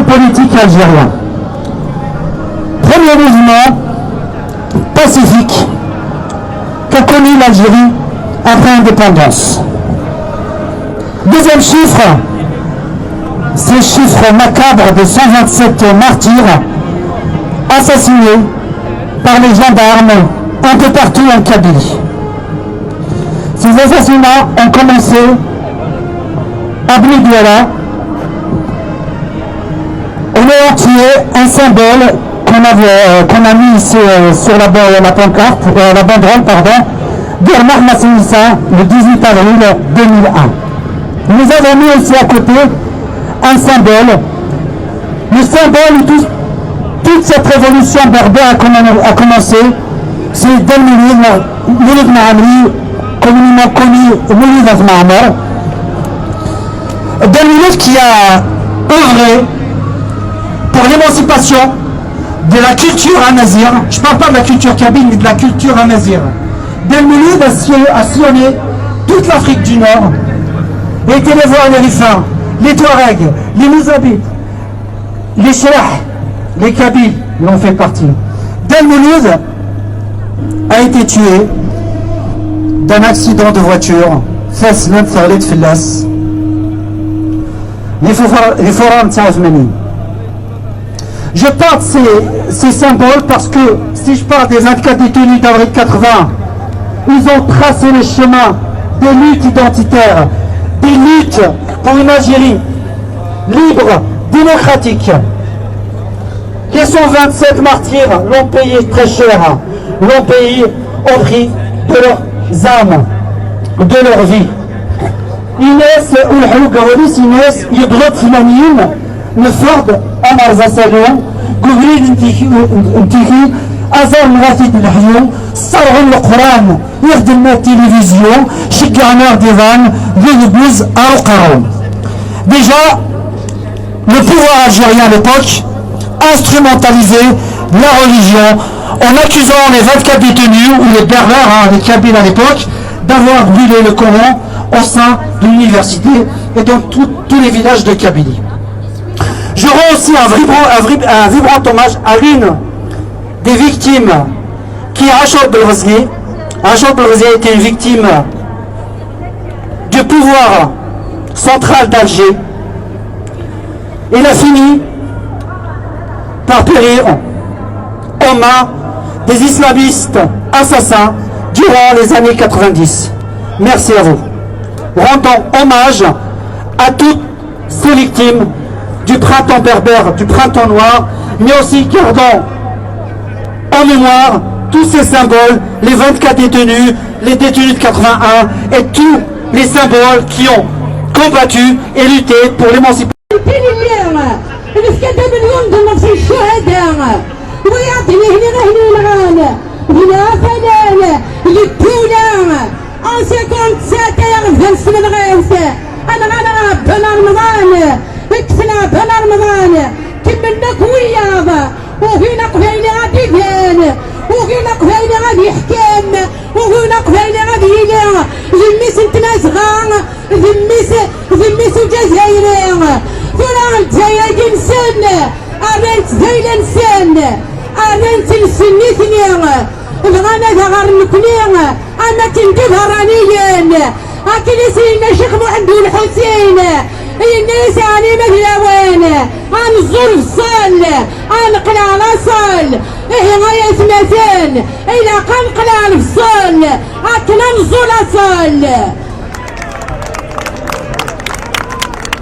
Politique algérien. Premier mouvement pacifique qu'a connu l'Algérie après l'indépendance. Deuxième chiffre, ces chiffres macabres de cent vingt-sept martyrs assassinés par les gendarmes un peu partout en Kabylie. Ces assassinats ont commencé à Bnidwala, en ayant tué un symbole qu'on avait, euh, qu'on a mis ici, euh, sur la, la pancarte, euh, la banderole, pardon, d'Irmah Massinissa, le dix-huit avril deux mille un. Nous avons mis aussi à côté un symbole, le symbole où tout- toute cette révolution berbère a, commen- a commencé, c'est Dda Lmulud, Lmulud Mɛemmri, communément connu Lmulud At Mɛemmer. Dda Lmulud qui a œuvré pour l'émancipation de la culture amazigh. Je ne parle pas de la culture kabyle, mais de la culture amazigh. Dda Lmulud a sillonné, a sillonné toute l'Afrique du Nord et est allé voir les Rifains, les Touaregs, les Mouzabites, les Chellah, les Kabyles en ont fait partie. Dda Lmulud a été tué d'un accident de voiture. Taslemt teɣli-d fell-as. Di Fufar-, di Furar n tesɛa u tmanyin. Je porte ces, ces symboles parce que si je parle des vingt-quatre détenus d'avril quatre-vingts, ils ont tracé le chemin des luttes identitaires, des luttes pour une Algérie libre, démocratique. Les cent vingt-sept martyrs l'ont payé très cher, l'ont payé au prix de leurs âmes, de leur vie. Inès Ulhou Gawalis, Inès, Yudrot Flanim, Neffeɣ-d ad nerẓ asalu deg ubrid n tiki, n tiki, aẓar nɣa-t-id leḥyu, sserɣen Leqran, ixdem tilivizyu, ceggɛen-aɣ-d iḍan d udebbuz ar uqerru. Déjà, le pouvoir algérien à l'époque instrumentalisait la religion en accusant les vingt-quatre détenus ou les Berbères, hein, les Kabyles à l'époque, d'avoir brûlé le Coran au sein de l'université et dans tout- tous les villages de Kabylie. Je rends aussi un vibrant, un vib- un vibrant hommage à l'une des victimes, qui est Achour Belghezzi. Achour Belghezzi a été une victime du pouvoir central d'Alger. Il a fini par périr aux mains des islamistes assassins durant les années quatre-vingt-dix. Merci à vous. Rendons hommage à toutes ces victimes du printemps berbère, du printemps noir, mais aussi gardons en mémoire tous ces symboles, les vingt-quatre détenus, les détenus de quatre-vingt-un et tous les symboles qui ont combattu et lutté pour l'émancipation. Nefka-d amelyun d nnefs i ccuhada, wiyaḍ d nihni ahni nɣan, d lafalan, d ddula. En cinquante-sept ay aɣebda n tmenɣiwt, anɣan Ɛebban Remḍan, kksen Ɛebban Remḍan, kemmlen akk wiyaḍ, ugin aqbayli ad iban, ugin aqbayli ad yeḥkem, ugin aqbayli ad yili d mmi-s n tmazɣa, d mmi-s, d mmi-s uǧazayri. Tura Lezzayer-agi-nsen, rran-tt d ayla-nsen, rran-tt nsen nitni, bɣan ad aɣ-rren nekni am akken d iberraniyen. Akken i s-yenna Ccix Muḥend U Lḥusin, yenna-yas: "Ɛni ma d lawan ad neẓẓul bṣel, ad neqleɛ laṣel?" Ihi ay atmaten, ilaq ad neqleɛ lebṣel akken ad neẓẓul aṣel.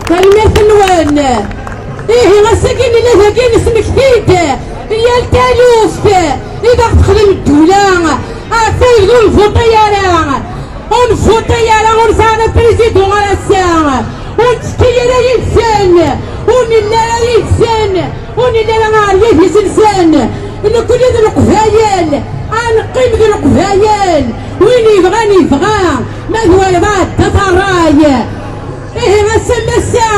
Tanemmirt-nwen. Ihi ass-agi nella dagi nesmekti-d yal taluft i d aɣ-texdem ddula ɣef wid ur nvuṭi ara. Ur nvuṭi ara, ur nesɛi ara président ar ass-a. Ur nettekki ara yid-sen, ur nelli ara yid-sen, ur nelli ara ar yidis-nsen. Nekkni d Leqbayel, ad neqqim d Leqbayel. Win yebɣan yebɣa, ma d walbeɛd d at ṛṛay. Ihi ass-a n ass-a,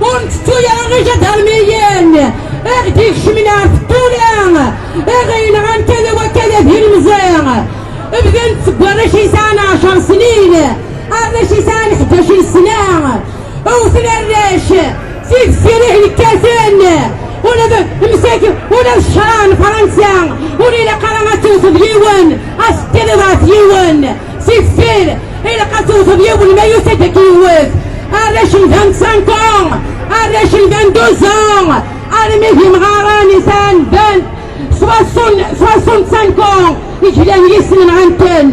ur ntettu ara ijadarmiyen i ɣ-d-ikecmen ar tewwura, i ɣ-yenɣan kada wakada d ilemẓi. Bdan seg warrac yesɛan ɛecṛ snin, arrac yesɛan ḥdac n sna, wten arrac si deffir ih nekkaten. Ula d msakit, ula d ccṛeɛ n Fransa, ur ilaq ara ad tewteḍ yiwen, ad s-tiliḍ ɣef yiwen. Si deffir, ilaq ad tewteḍ yiwen, ma yusa-d ad k-yewwet, Arrac n vingt-cinq ans, arrac n vingt-deux ans, armi d imɣaren yesɛan vingt, soixante, soixante-cinq ans, i yellan yis-sen nɣan-ten.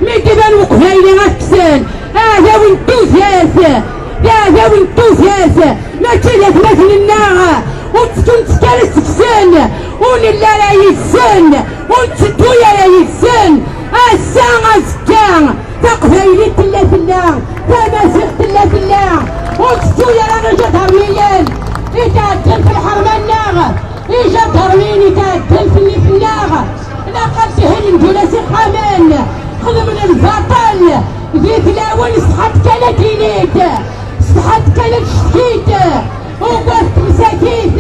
Mi d-iban uqbayli ad kksen, aɛdaw n tudert, d aɛdaw n tudert, mačči d atmaten-nneɣ, ur ttkuntekk ara seg-sen, ur nelli ara yid-sen, ur netteddu ara yid-sen. Ass-a, azekka, taqbaylit tella tella, tamaziɣt tella tella, ur tettu ara iǧadarmiyen itɛeddan f lḥerma-nneɣ, iǧadarmiyen itɛeddan f nnif-nneɣ. Ilaq ad d-hellin-d ula s ixxamen, xedmen lbaṭel di tlawin, ṣṣeḥḥa kan ad d-tili-d, ṣṣeḥḥa kan ad d-tecki-d. Ugadet msakit,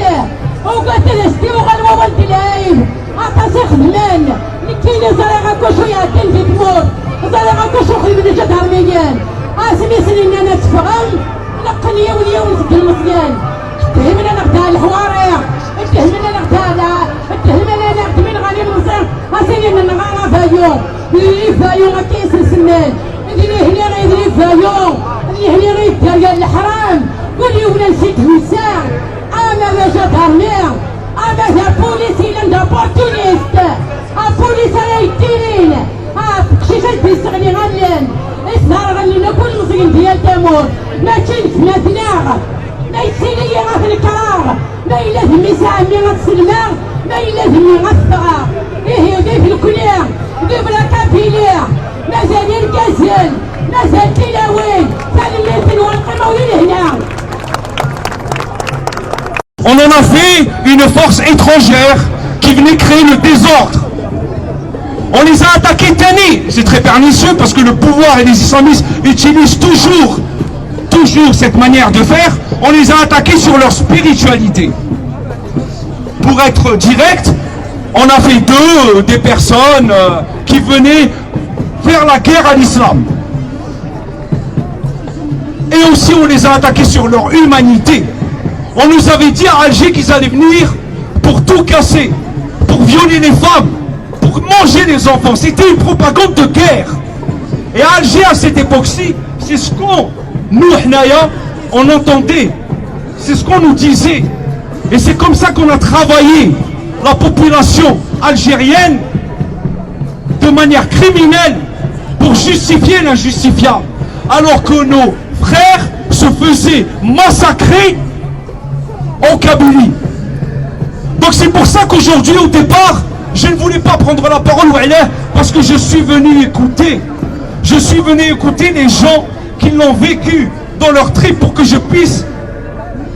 ugadet ad as-d-yuɣal wawal d lɛib. Aṭas i xedmen. Nekkini ẓriɣ akk acu iɛeddan di tmurt, ẓriɣ akk acu xedmen iǧadarmiyen. Asmi sen-nnan ad teffɣem, leqqen yiwen yiwen seg ilmeẓyen. Ddehhmen-aneɣ-d ar leḥwari, ddehhmen-aneɣ-d ar, ddehhmen-aneɣ-d min ɣer imensi, a sen-nnan nɣa abayu. Ibayu akka i sen-semman. D nihni i d ibayu, d nihni i d dderya n leḥram. Kul yiwen ansi d-yusa, ama d ajadarmi, ama d apulis yellan d aportunist, apulis ara yettilin, aqcic ay d-yesseɣli allen, isderɣlen akk ilmeẓyen di yal tamurt, mačči d gma-tneɣ. Ma yettili-yi ad t-nekreɣ, ma yella d mmi-s a ɛemmi ad t-sellmeɣ, ma yella d mmi ad t-ffɣeɣ. Ihi, vive nekni, vive la Kabylie, mazal irgazen, mazal tilawin, tanemmirt-nwen, qqimew di lehna. On en a fait une force étrangère qui venait créer le désordre. On les a attaqués, tenez, c'est très pernicieux parce que le pouvoir et les islamistes utilisent toujours, toujours cette manière de faire. On les a attaqués sur leur spiritualité. Pour être direct, on a fait d'eux, euh, des personnes, euh, qui venaient faire la guerre à l'islam. Et aussi, on les a attaqués sur leur humanité. On nous avait dit à Alger qu'ils allaient venir pour tout casser, pour violer les femmes, pour manger les enfants. C'était une propagande de guerre. Et à Alger, à cette époque-ci, c'est ce qu'on, nous, حنايا, on entendait. C'est ce qu'on nous disait. Et c'est comme ça qu'on a travaillé la population algérienne de manière criminelle pour justifier l'injustifiable, alors que nos frères se faisaient massacrer en Kabylie. Donc c'est pour ça qu'aujourd'hui, au départ, je ne voulais pas prendre la parole, وعلاه, parce que je suis venu écouter. Je suis venu écouter les gens qui l'ont vécu dans leur trip pour que je puisse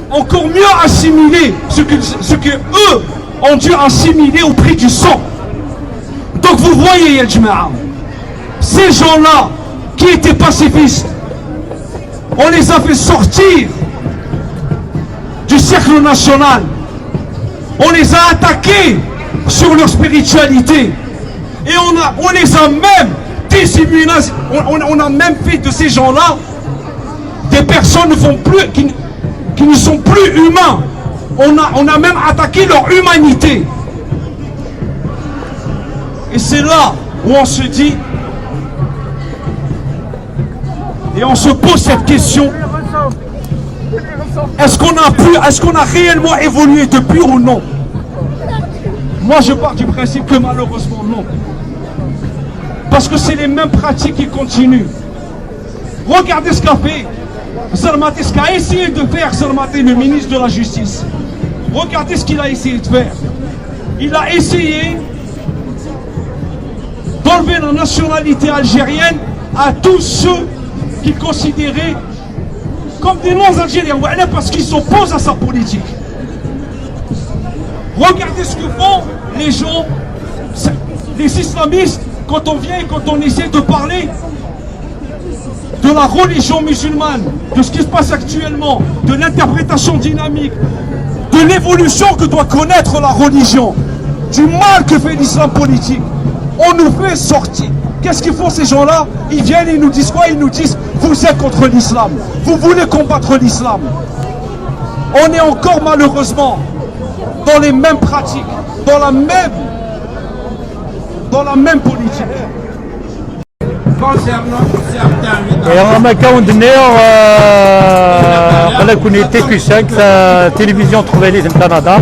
encore mieux assimiler ce que, ce que eux ont dû assimiler au prix du sang. Donc vous voyez, يا جماعة, ces gens-là qui étaient pacifistes, on les a fait sortir du cercle national. On les a attaqués sur leur spiritualité. Et on a, on les a même déshumanisés. On, on- on a même fait de ces gens-là des personnes ne font plus, qui, qui ne sont plus humains. On a, on a même attaqué leur humanité. Et c'est là où on se dit, et on se pose cette question, est-ce qu'on a pu, est-ce qu'on a réellement évolué depuis ou non? Moi, je pars du principe que malheureusement, non. Parce que c'est les mêmes pratiques qui continuent. Regardez ce qu'a fait Sarmaté, ce qu'a essayé de faire Sarmaté, le ministre de la Justice. Regardez ce qu'il a essayé de faire. Il a essayé d'enlever la nationalité algérienne à tous ceux qu'il considérait comme des non-Algériens, وعلاه, parce qu'ils s'opposent à sa politique. Regardez ce que font les gens, les islamistes, quand on vient et quand on essaie de parler de la religion musulmane, de ce qui se passe actuellement, de l'interprétation dynamique, de l'évolution que doit connaître la religion, du mal que fait l'islam politique. On nous fait sortir. Qu'est-ce qu'ils font, ces gens-là? Ils viennent, ils nous disent quoi? Ils nous disent, vous êtes contre l'islam, vous voulez combattre l'islam. On est encore malheureusement dans les mêmes pratiques, dans la même, dans la même politique. Concernant certains, oui, dans Et en ma كون دنيا, euh, Nekkni T Q cinq, la télévision taqbaylit n Kanada.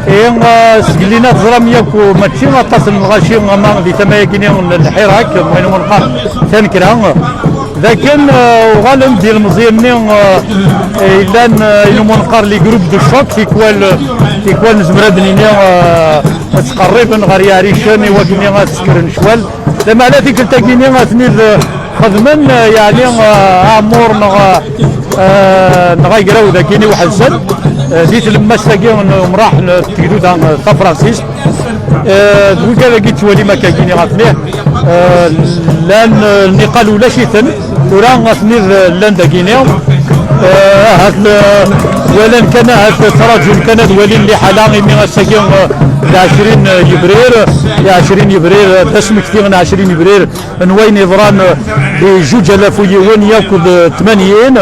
Et, euh, seg lina teẓram yakk, mačči aṭas n lɣaci ama di tama-agi n Lḥirak, wayen umi neqqar tanekra. Dakken, euh, uɣalen-d ilmeẓyen-nni, euh, yellan, euh, ayen umi neqqar les groupes de choc, tikwal, tikwal nezmer ad nini, euh, ad ttqerriben ɣer Yiɛricen i wakken ad sekren ccwal. Lameɛna tikkelt-agi-nni ad ten-id xedmen, eh, yeɛni, eh, aɛmur neɣ, eh, neɣ agraw dagi i uḥelsen, eh, di tlemmast-agi n umraḥ n tegduda, eh, tafransist. Eh, d wigad-agi ttwalim akka-gini ɣef nih, eh, llan, eh, niqal ulac-iten, tura atni d, llan dagini. Eh, ahat, eh, walan kan, ahat ttraǧun kan ad walin liḥala, imi ass-agi, eh, d ɛecrin yebrir, d ɛecrin yebrir, d asmekti n ɛecrin yebrir, n wayen yeḍran di zuǧ alaf u yiwen yakk d tmanyin.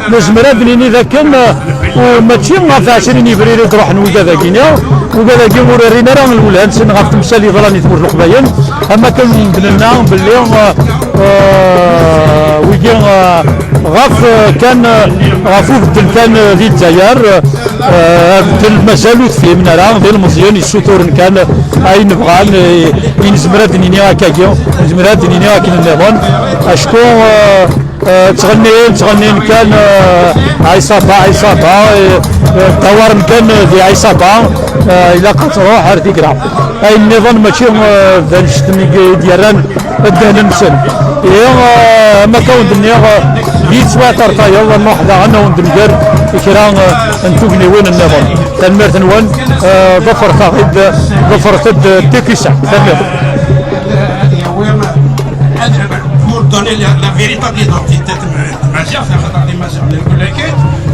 Nezmer ad nini dakken, uh, u mačči ɣef ɛecrin yebrir i d-ruḥen wigad-agi-nni. Wigad-agi ur rrin ara lwelha-nsen ɣef temsal yeḍran di tmurt n Leqbayel, am wakken d-nenna belli, uh, uh, wigi, uh, ɣef, uh, kan, uh, ɣef ubeddel kan, uh, di Lezzayer, uh, abeddel mazal ur t-fhimen ara, d ilmeẓyen yessuturen kan ayen bɣan, eh, i nezmer ad d-nini akkagi, nezmer ad d-nini akken nniḍen. Acku, eh, eh, ttɣennin, ttɣennin kan, eh, Ɛisaba, Ɛisaba, eh, eh, ddawaren kan, eh, di Ɛisaba, eh, ilaq ad tṛuḥ ar Tigra. Ayen nniḍen mačči, eh, d annect-nni i d-yerran ddehn-nsen. Ihi, eh, am akka wen-d-nniɣ, eh, yettwaṭerṭayeḍ, ad nruḥ daɣen ad wen-d-nger kra, eh, n tugniwin nniḍen. Tanemmirt-nwen, eh, ḍefret-aɣ-id, ḍefret-d T Q cinq. Tanemmirt. Pour donner la, la véritable identité de Maziɣ, axaṭer d Imaziɣen lmulaki,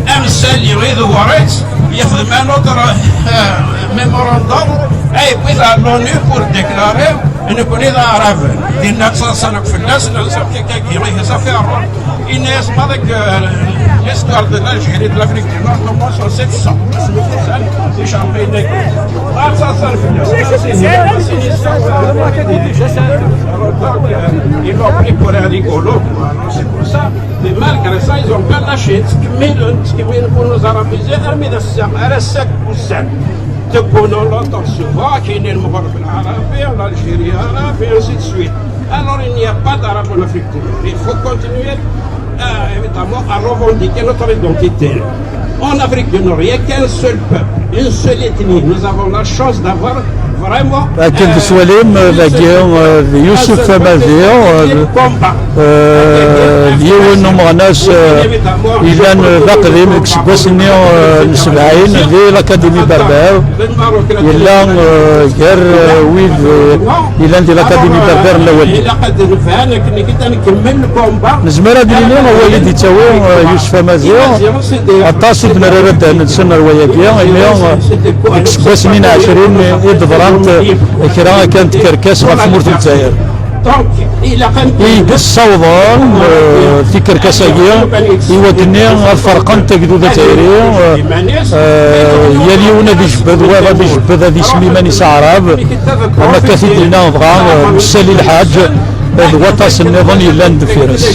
amsali iḍewwer-itt, yexdem un autre, euh, mémorandum, ay yewwi-t à l'ONU pour déclarer nekkni d Aɛraben. Dinna ttaḍsan akk fell-as, nella akkagi, ihi ça fait un rôle. Yenna-yas maḍi que, euh, l'histoire de l'Algérie, de l'Afrique du Nord commence en sept cents. Icerqiyen-agi. Ma ttaḍsan fell-as, c'est une histoire. Ils l'ont pris pour un rigolo, quoi. Alors, c'est pour ça. Mais malgré ça, ils ont pas lâché. Ttkemmilen, ttkemmilen pour nous arabiser, armi d ass-a, ar ass-a deg wussan. Tewwun longtemps, souvent, kien lmeɣreb lɛarabi, l'Algérie arabe, et ainsi de suite. Alors, il n'y a pas d'arabe en Afrique du Nord. Il faut continuer, euh, évidemment, à revendiquer notre identité. En Afrique du Nord, il n'y a qu'un seul peuple, une seule ethnie. Nous avons la chance d'avoir vraiment, akken euh, tettwalim, euh, dagi, euh, d Yusef Amaziɣ, euh, combat. Euh, d yiwen n umeɣnas, euh, yellan, euh, d aqdim deg iseggasen-nni, euh, n sebɛin di l'Académie Berbère. Yella, euh, gar, euh, wid, euh, yellan di l'Académie Berbère n Lawali. Ilaq ad nefhem akken ad nkemmel combat. Nezmer ad nini awal i d-yettawi, euh, Yusef Amaziɣ, aṭas i d-nerra ara d-nsen ar wayagi, imi, euh, deg iseggasen-nni n ɛecrin i d-ḍrant, euh, kra kan n tkerkas ɣef tmurt n Lezzayer. I d-ssawḍen, eh, tikerkas-agi i wakken ad ferqen tagduda d tayri, eh, eh, yal yiwen ad ijebbed, wayeḍ ad ijebbed, ad isem iman-is aɛrab, am akka t-id-yenna dɣa, eh, Messali Lḥaǧ, eh, d waṭas nniḍen yellan deffir-s.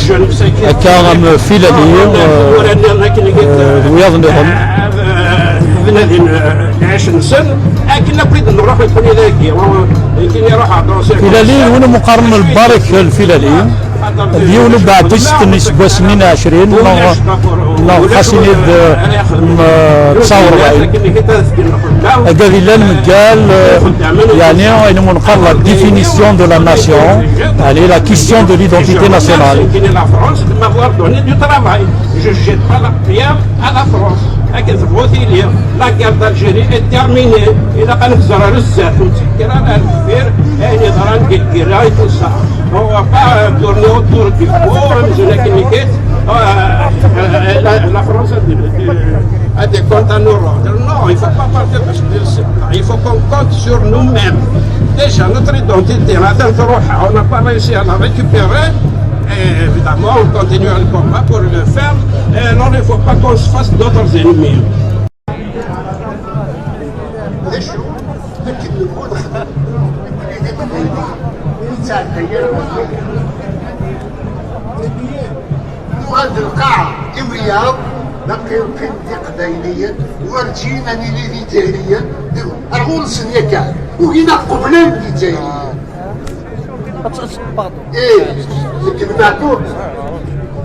Akka am Filali, eh, eh, d wiyaḍ nniḍen. Ad nadin, eh, lɛic-nsen, akken akk i d-nruḥ nekkni dagi. Nekkini ruḥeɣ danser. Filali, win umi qqaren Lbarek Lfilali, d yiwen ubeɛdist n yiseggasen-nni n ɛecrin, neɣ, neɣ xas ini-d, eh, n, eh, tesɛa u rebɛin. Agad yellan mgal, eh, yeɛni ayen umi neqqar la définition de la nation, yeɛni la question de l'identité nationale. Je jette pas la pierre à la France. Akken tebɣu tili, la guerre d'Algérie est terminée. Ilaq ad nehder ar zdat, ur netteg ara ar deffir ayen yeḍran deg lgirra et tout ça. On va pas, euh, tourner autour du pot, amzun akken i d, euh, euh, la, la France a des, des, a des comptes à nous rendre. Non, il faut pas partir parce que c'est, il faut qu'on compte sur nous-mêmes. Déjà, notre identité, on a, on n'a pas réussi à la récupérer. Et évidemment, on continue le combat pour le faire. Et non, il ne faut pas qu'on se fasse d'autres ennemis. D acu? Akken newweḍ, ur yettɛedday ara. Nuɣal d lqaɛa i wiyaḍ. Baqi qqim d iqbayliyen, werǧin ad nili d izzayriyen, ar ɣur-sen yakan, ugin ad qeblen d izzayriyen. Ih, nekk d Meɛtub,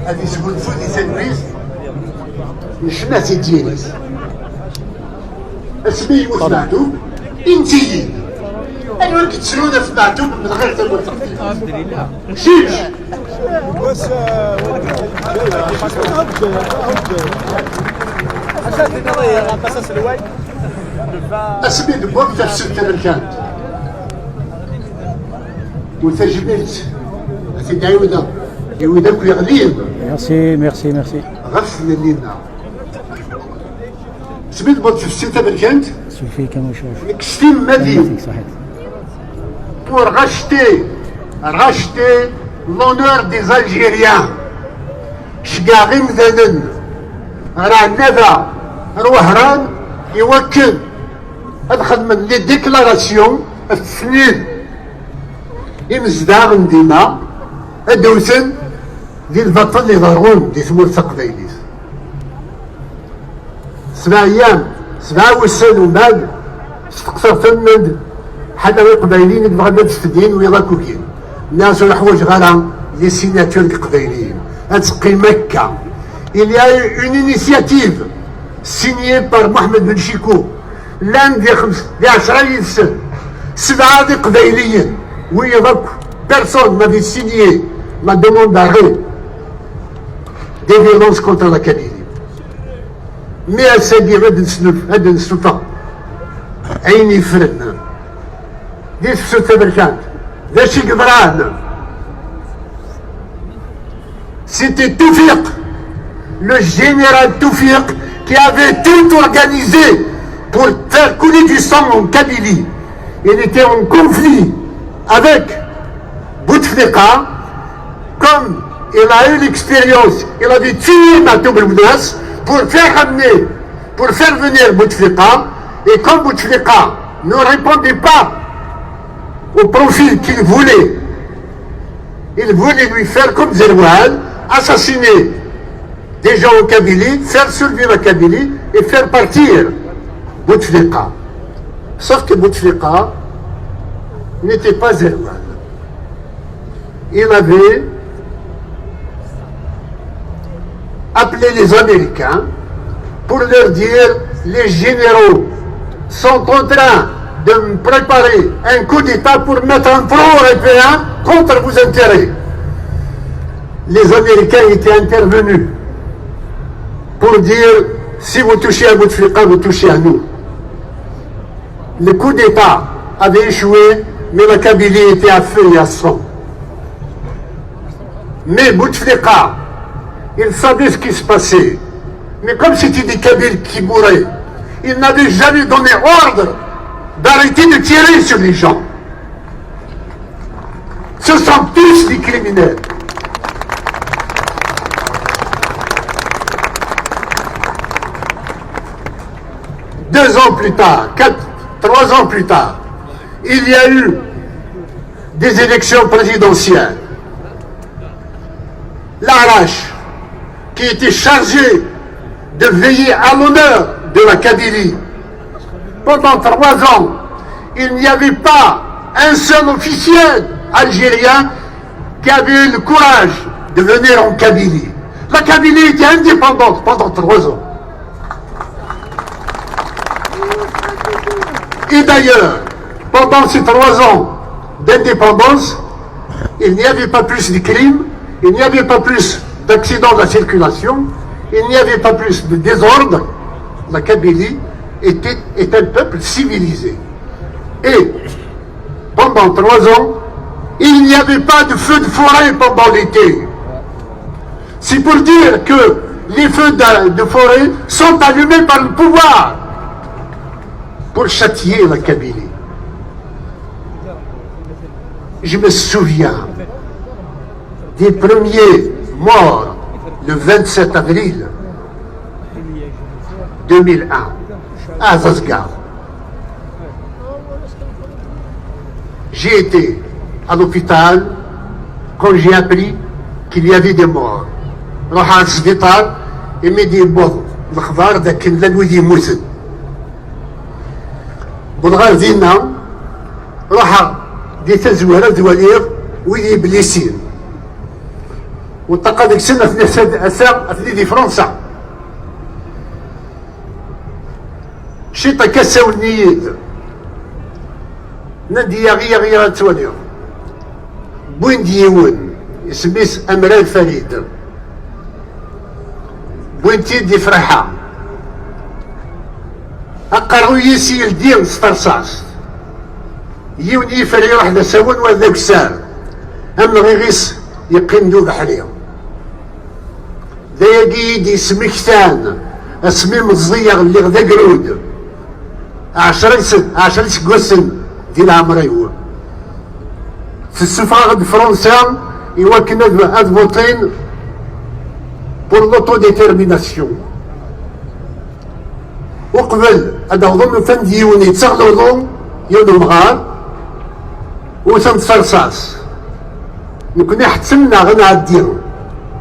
ad isgunfu di talwit n ccna si diri-s. Asmi yemmut Meɛtub, inti-yi. Anwa i yettrun ɣef Meɛtub menɣir tawwurt n Ṛebbi? Kečč! Asmi d-wwin tafsut taberkant u tajmilt ad t-id-ɛiwdeɣ i wid akk yeɣlin. Merci, merci, merci. Ɣef tlelli-nneɣ. Asmi d-wwin tafsut taberkant, Sufi kan ucuf. Nekk s timmad-iw. Saḥit. Pour racheter, racheter l'honneur des Algériens. Ceggɛeɣ imdanen ɣer Ɛennaba, ɣer Wehran, i wakken ad xedmen les déclarations, ad tesnid imezdaɣ n dima, ad d-wten di lbaṭel iḍerrun di tmurt taqbaylit. Sebɛa ayyam, sebɛa wussan umal, steqsaɣ-ten-id ḥala iqbayliyen i yebɣan ad sfedyen wiyaḍ akk ugin. Nniɣ-as ur ḥwaǧeɣ ara les signatures n iqbayliyen. Ad teqqim akka. Il y a eu une initiative signée par Mohamed Ben Chicou. Llan di xems, di ɛecra yid-sen. Sebɛa d iqbayliyen. Wiyaḍ akk, personne n'avait signé la demande d'arrêt des violences contre la Kabylie. Mi ass-agi ad d-nesnuf-, ad d-nessuffeɣ ayen yeffren di tefsut taberkant, d acu i yeḍran? C'était Toufiq, le général Toufiq, qui avait tout organisé pour faire couler du sang en Kabylie. Il était en conflit avec Bouteflika, comme il a eu l'expérience, il avait tué Matoub Lounas pour faire ramener, pour faire venir Bouteflika, et comme Bouteflika ne répondait pas au profil qu'il voulait, il voulait lui faire comme Zeroual, assassiner des gens en Kabylie, faire survivre la Kabylie et faire partir Bouteflika. Sauf que Bouteflika n'était pas Zeroual. Il avait appelé les Américains pour leur dire: les généraux sont en train de me préparer un coup d'État pour mettre un front européen contre vos intérêts. Les Américains étaient intervenus pour dire: si vous touchez à Bouteflika, vous touchez à nous. Le coup d'État avait échoué, mais la Kabylie était à feu et à sang. Mais Bouteflika, il savait ce qui se passait. Mais comme c'était des Kabyles qui mouraient, il n'avait jamais donné ordre d'arrêter de tirer sur les gens. Ce sont tous des criminels. Deux ans plus tard, quatre, trois ans plus tard, il y a eu des élections présidentielles. L'Arash, qui était chargé de veiller à l'honneur de la Kabylie, pendant trois ans, il n'y avait pas un seul officiel algérien qui avait eu le courage de venir en Kabylie. La Kabylie était indépendante pendant trois ans. Et d'ailleurs, pendant ces trois ans d'indépendance, il n'y avait pas plus de crimes, il n'y avait pas plus d'accidents de la circulation, il n'y avait pas plus de désordre. La Kabylie était, est un peuple civilisé. Et pendant trois ans, il n'y avait pas de feu de forêt pendant l'été. C'est pour dire que les feux de, de forêt sont allumés par le pouvoir pour châtier la Kabylie. Je me souviens des premiers morts le vingt-sept avril deux mille un à Azazga. J'ai été à l'hôpital quand j'ai appris qu'il y avait des morts. رحت للسبيطار et me dit: bon, Lexbar d akken llan wid yemmuten. Wwḍeɣ ɣer dinna, ruḥeɣ di tazwara ad waliɣ wid yeblisin. U ṭṭaqa deg-sen atni ass-a, ass-a atni di Fransa. Ciṭ akka ssawlen-iyi-d. Nnan-d: "Yaɣi, yaɣi, ad twaliḍ." Wwin-d yiwen, isem-is Amran Farid. Wwin-t-id di Friḥa. Aqerruy-is yeldi s terṣast. Yiwen yifer iruḥ d asawen, wa d akessar. Amɣiɣ-is yeqqim d ubeḥri. D ayagi i d-yesmektan asmi meẓẓiyeɣ, lliɣ d agrud. Ɛecra is-, ɛecra iseggasen di leɛmer-iw. Tessufeɣ-aɣ-d Fransa i wakken ad, ad votin pour l'autodétermination. Uqbel ad awḍen, ufan-d yiwen yettaɣ luḍu, yiwen umɣar, wten-t s rṣas. Nekni ḥettmen-aɣ ad nɛeddi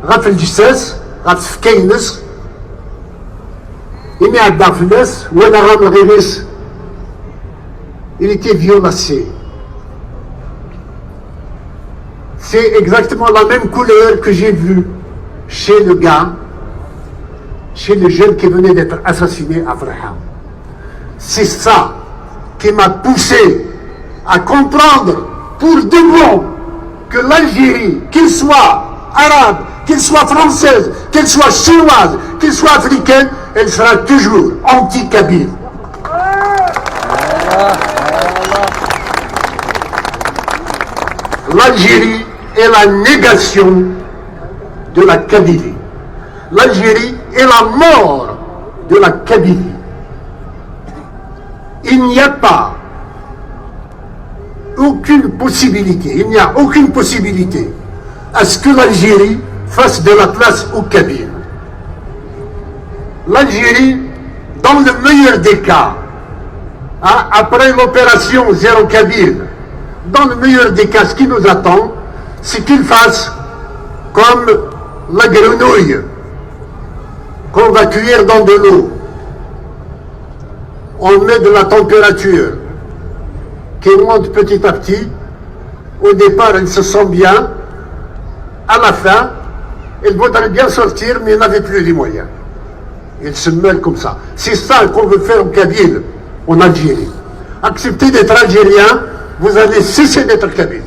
ɣef lǧetta-s, ɣef tfekka-ines. Imi ɛeddaɣ fell-as, walaɣ amɣiɣ-is, il était violacé. C'est exactement la même couleur que j'ai vue chez le gars, chez le jeune qui venait d'être assassiné à Friḥa. C'est ça qui m'a poussé à comprendre pour de bon que l'Algérie, qu'elle soit arabe, qu'elle soit française, qu'elle soit chinoise, qu'elle soit africaine, elle sera toujours anti-kabyle. L'Algérie est la négation de la Kabylie. L'Algérie est la mort de la Kabylie. Il n'y a pas aucune possibilité, il n'y a aucune possibilité à ce que l'Algérie fasse de la place aux Kabyles. L'Algérie, dans le meilleur des cas, hein, après l'opération Zéro Kabyle, dans le meilleur des cas, ce qui nous attend, c'est qu'il fasse comme la grenouille qu'on va cuire dans de l'eau. On met de la température qui monte petit à petit. Au départ, elle se sent bien. À la fin, elle voudrait bien sortir, mais elle n'avait plus les moyens. Elle se meurt comme ça. C'est ça qu'on veut faire aux Kabyles en Algérie. Acceptez d'être algérien, vous allez cesser d'être kabyle.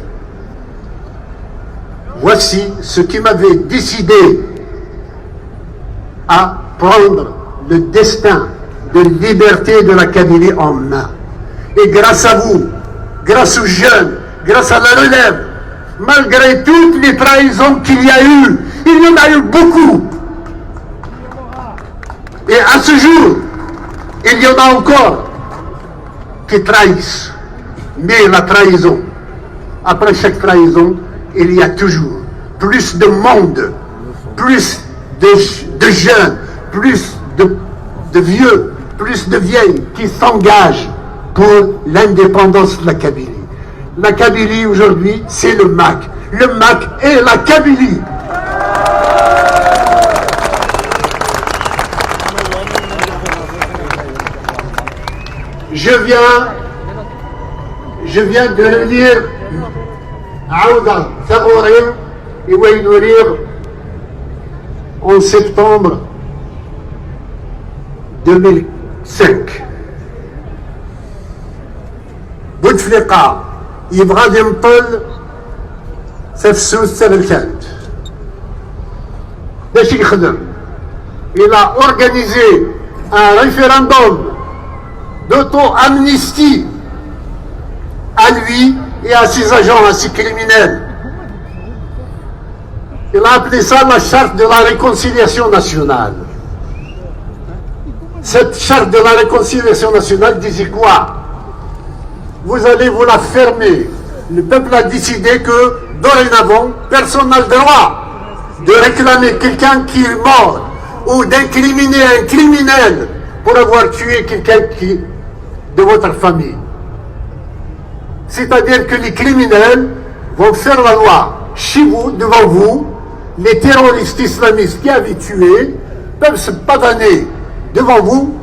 Voici ce qui m'avait décidé à prendre le destin de liberté de la Kabylie en main. Et grâce à vous, grâce aux jeunes, grâce à la relève, malgré toutes les trahisons qu'il y a eu, il y en a eu beaucoup. Et à ce jour, il y en a encore qui trahissent. Mais la trahison, après chaque trahison, il y a toujours plus de monde, plus de, de jeunes, plus de, de vieux, plus de vieilles qui s'engagent pour l'indépendance de la Kabylie. La Kabylie aujourd'hui, c'est le MAK. Le MAK est la Kabylie. Je viens, je viens de relire Aouda Tagori et Waynouri en septembre deux mille cinq. Bouteflika yebɣa ad imṭel tafsut taberkant. D acu i yexdem? Il a organisé un référendum d'auto-amnistie à lui et à ses agents, à ses criminels. Il a appelé ça la charte de la réconciliation nationale. Cette charte de la réconciliation nationale disait quoi? Vous allez vous la fermer. Le peuple a décidé que dorénavant, personne n'a le droit de réclamer quelqu'un qui est mort ou d'incriminer un criminel pour avoir tué quelqu'un qui, de votre famille. C'est-à-dire que les criminels vont faire la loi chez vous, devant vous. Les terroristes islamistes qui avaient tué peuvent se pavaner Devant vous,